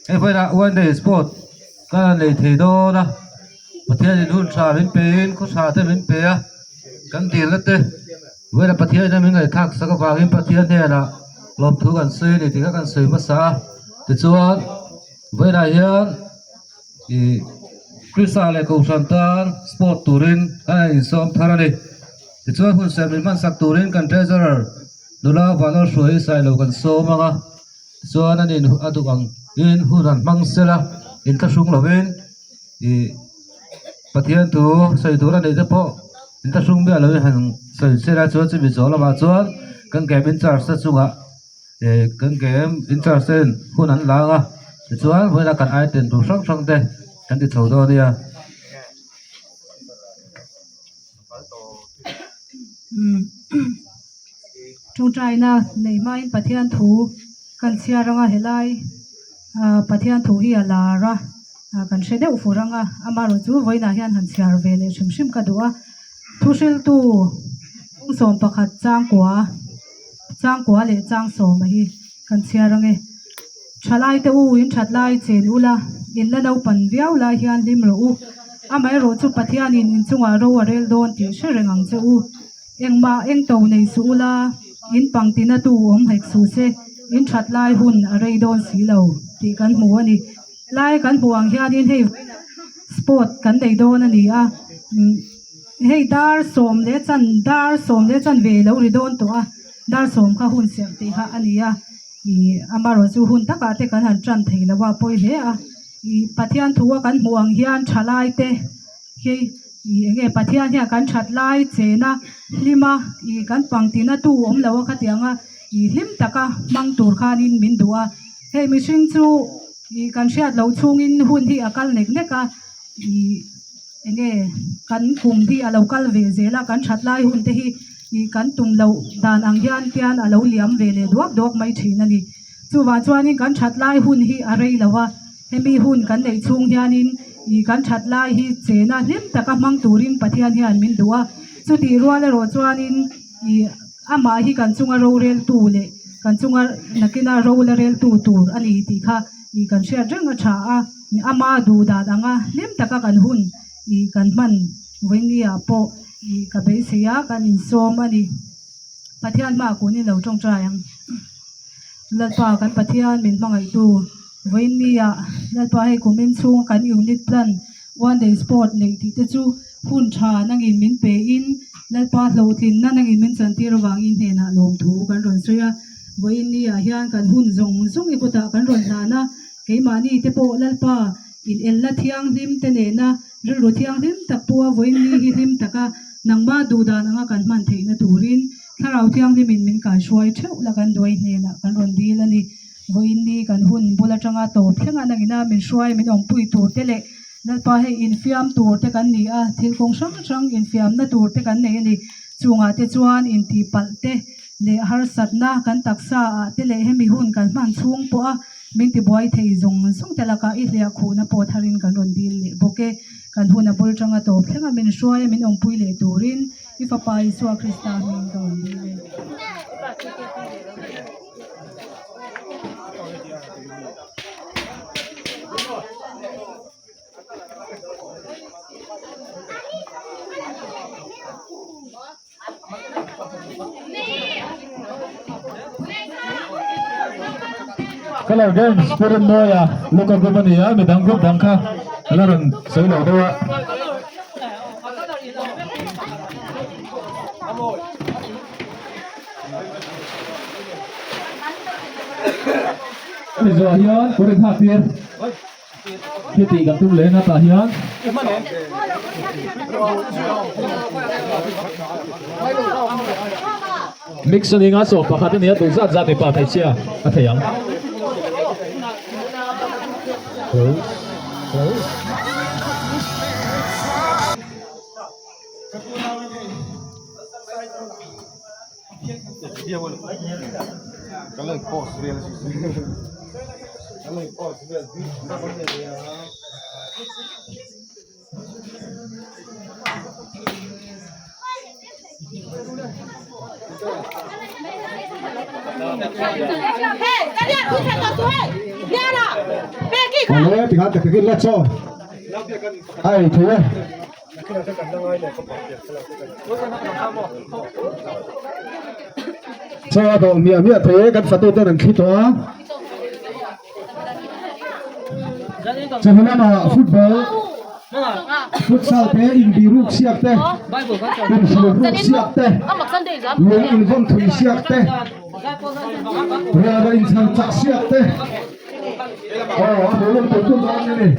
Hei vawiinah one day sport ka la nei thei dawn a Pathianin hun tha min pein khaw tha te min pe a kan dilna te vawiinah Pathianin min ngaihthlak sak avangin Pathian hnenah lawmthu kan sawi a ni tih kha kan sawi hmasa a tichuan vawiinah hian ih Krista leh Kohhran tan sport turin a insawm thar a ni tichuan hun serh min hmansak turin kan treasurer nula vanlal hruai sailo kan sawm ang a. Chuan an in a duh ang in hun an hmang sel a inthlahrung lovin ih Pathian thu sawi tur a neih te pawh inthlahrung miah lovin han sawi sel a chuan chumi zawh lamah chuan kan game in charge te chungah eh kan game in charge ten hun an la ang a tichuan vawiinah kan item tur hrang hrang te kan ti chho dawn a nia. Tawngtaina neih hmain Pathian thu kan chhiar anga helai ah Pathian thu hi a lar a ah kan hre deuh fur anga amaherawhchu vawiinah hian han chhiar ve leh hrim hrim ka duh a thu hriltu kawng 11 changkua changkua leh chang sawma hi kan chhiar ange thalai te u in that lai chen ula in la naupan viau lai hian hlim rawh u amaherawhchu Pathianin inchungah ro a rel dawn tih hre reng ang che u. Engmah eng to nei suh ula, in pangtina tu awm hek suh se, in that lai hun a rei dawn si lo tih kan hmu a ni. Helai kan hmuh ang hianin hei sport kan nei dawn a ni a, hei dar sawm leh chan dar sawm leh chan ve lo ri dawn tawh a, dar sawm kha hun serh tih kha a ni a, ih amaherawh chu hun takah te kan han tan thei lo a pawi hle a, ih Pathian thu a kan hmuh ang hian thalai te Hei ih enge Pathian hian kan that lai chena hlima ih kan pangtina tu awm lo a khatianga ih hlim taka hmang tur khanin min duh a hei mihring chu ih kan hriat loh chhungin hun hi a kal nek nek a ih enge kan kum hi a lo kal ve zel a kan that lai hun te hi ih kan tum loh dan ang hian tian a lo liam ve leh duak duak mai thin a ni chuvang chuanin kan that lai hun hi a rei lo a. Hemi hun kan neih chhung hianin ih kan that lai hi chena hlim taka hmang turin Pathian hian min duh a, chutih rual erawh chuanin ih amah hi kan chunga roreltu leh kan chunga nakina ro la reltu tur a ni tih kha ih kan hriat reng a tha a, ama duh dan anga hlim taka kan hun ih kan hman vawinia pawh ih ka beisei a kan insawm a ni. Pathian hmaah kunin lo tawngtai ang. Lalpa kan Pathian min hmangaihtu vawiinnia Lalpa hei kumin chhunga kan unit plan one day sport neih tih te chu hun tha nangin min pe in Lalpa hlawhtlinna nangin min chantir avangin hnenah lawmthu kan rawn sawi a vawiinnia hian kan hun zawng zawng i kutah kan rawn hlan a keimahni te pawh Lalpa in elna thianghlim te nena rilru thianghlim tak pawha vawiinni hi hlim taka nangmah duhdan anga kan hman theihna turin Thlarau Thianghlimin min kaihruai theuh la kan duai hnenah kan rawn dil a ni. Vawiinni kan hun bul atanga tawp thlengah nangina min hruai min awmpui tur te leh Lalpa hei infiam tur te kan ni a, thil kawng hrang hrang infiamna tur te kan nei a ni. Chungah te chuan intihpalh te leh harsatna kan taksa ah te leh hemi hun kan hman chhung pawha min tibuai thei zawng zawng te lakah i hliah khuhna pawh tharin kan rawn dil leh bawk e. Kan hun a bul tanga tawp thlengah min hruai a min awmpui leh turin I fapa Isua Krista hming ka rawn dil e. Colour Games Purin Mawia Luka group a ni a midang group dang kha a la rawn sawi lo deuh a. Hemi zawhah hian kawr inhak tir khi tih kan tum leh a tah hian mix a ni nga sawm pakhat a ni a duh zat zat mipa hmeichhia a thei ang. Awle tikhan tak takin la chaw a ei thei e. Chaw a dawh miah miah thei e kan fatu ten an thli tawh a. Chawhnu lamah football futsal te inbiruk siak te inhrilruk siak te lung invawn thui siak te rara inchhan chak siak te aw a ball awm tur tur dawn a ni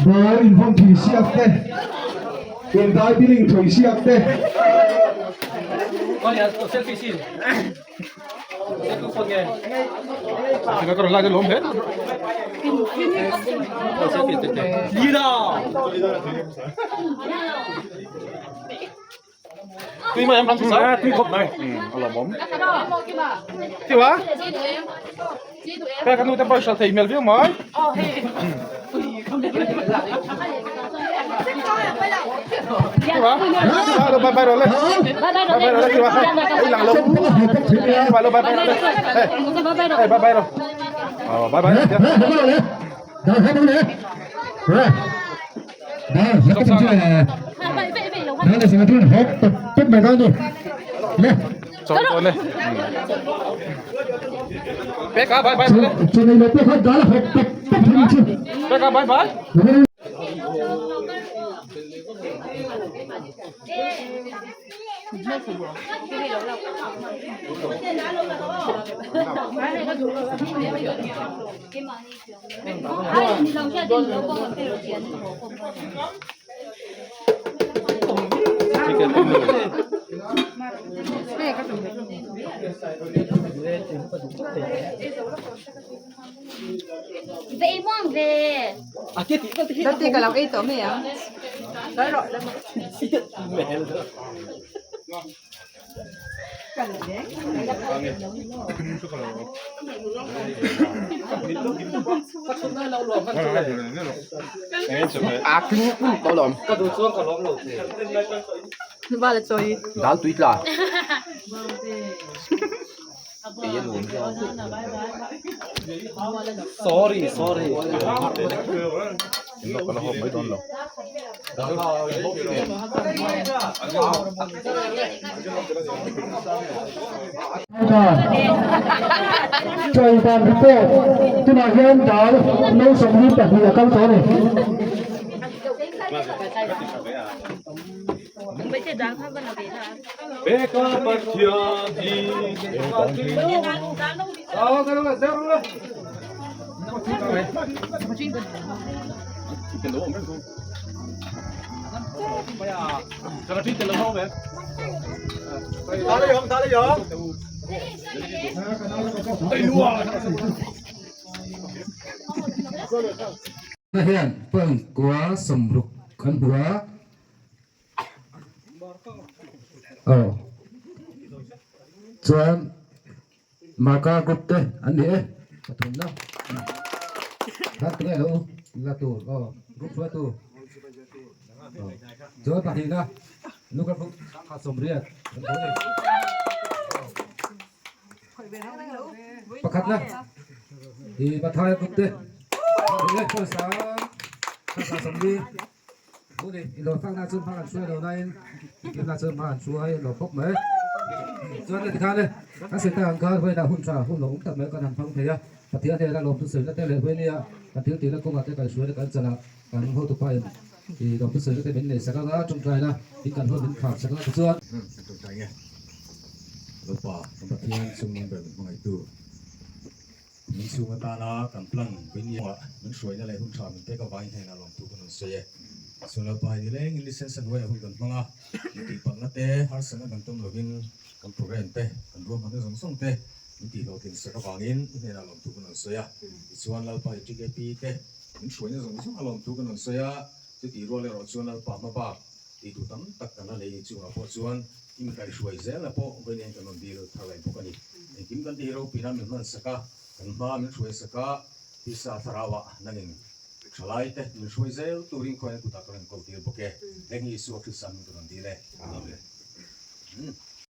ball invawn thui siak te indai biling thui siak te. Chawi dan report tunah hian dal no 22 a kal tawh a ni. Hian point kua 60 kan hmu a. Aw chuan Marka group te an ni e pathumna hla tu nge lo la tur aw group hruai tu aw chuan pahnihna Luka group kha 80 an hmu a ni pakhatna i Mathai group te ni e pawisa kha 40. Huni i lo fakna chu hma kan hruai lo nain inna chu hma an hruai lo khawp mai. Chuan heti khan e, kan sawi tak ang khan vawiinah hun tha hun lo awm tak mai kan han hmang thei a, Pathian hnena lawmthu sawina te leh vawinia kan thil tihna kawngah te kan hruaina kan chan ah kan hotu pa in i lawmthu sawina te min neih sak ang a, tawngtaina in kan hun min khar sak ang a tichuan. Kan tawngtai nge? Lalpa kan Pathian chungnung ber min hmangaihtu. Min chhung atana kan plan vawinia min hruaina leh hun tha min pek avangin hnenah lawmthu kan rawn sawi e. Chuan Lalpa hei nileng in license a hnuaiah hun kan hmang a, min tihpalhna te, harsatna kan tum lovin kan program te, kan ruahmanna zawng zawng te min tihhlawhtlin sak avangin i hnenah lawmthu kan rawn sawi a. Tichuan Lalpa hei TKP te min hruaina zawng zawng a lawmthu kan rawn sawi a, chutih rual erawh chuan Lalpa hma bak tih duh tam tak kan la nei ni chungah pawh chuan i mi kaihhruai zelna pawh vawiin kan rawn dil thar leh bawk a ni. Engkim kan tih hi ropui nan min hman sak a, kan hma min hruai sak a, tisa thlarauah nangin thalai te min hruai zel turin khawiah kutah ka rawn kawl tir bawk e. Heng hi Isua Krista hming ka rawn dil e. Amen.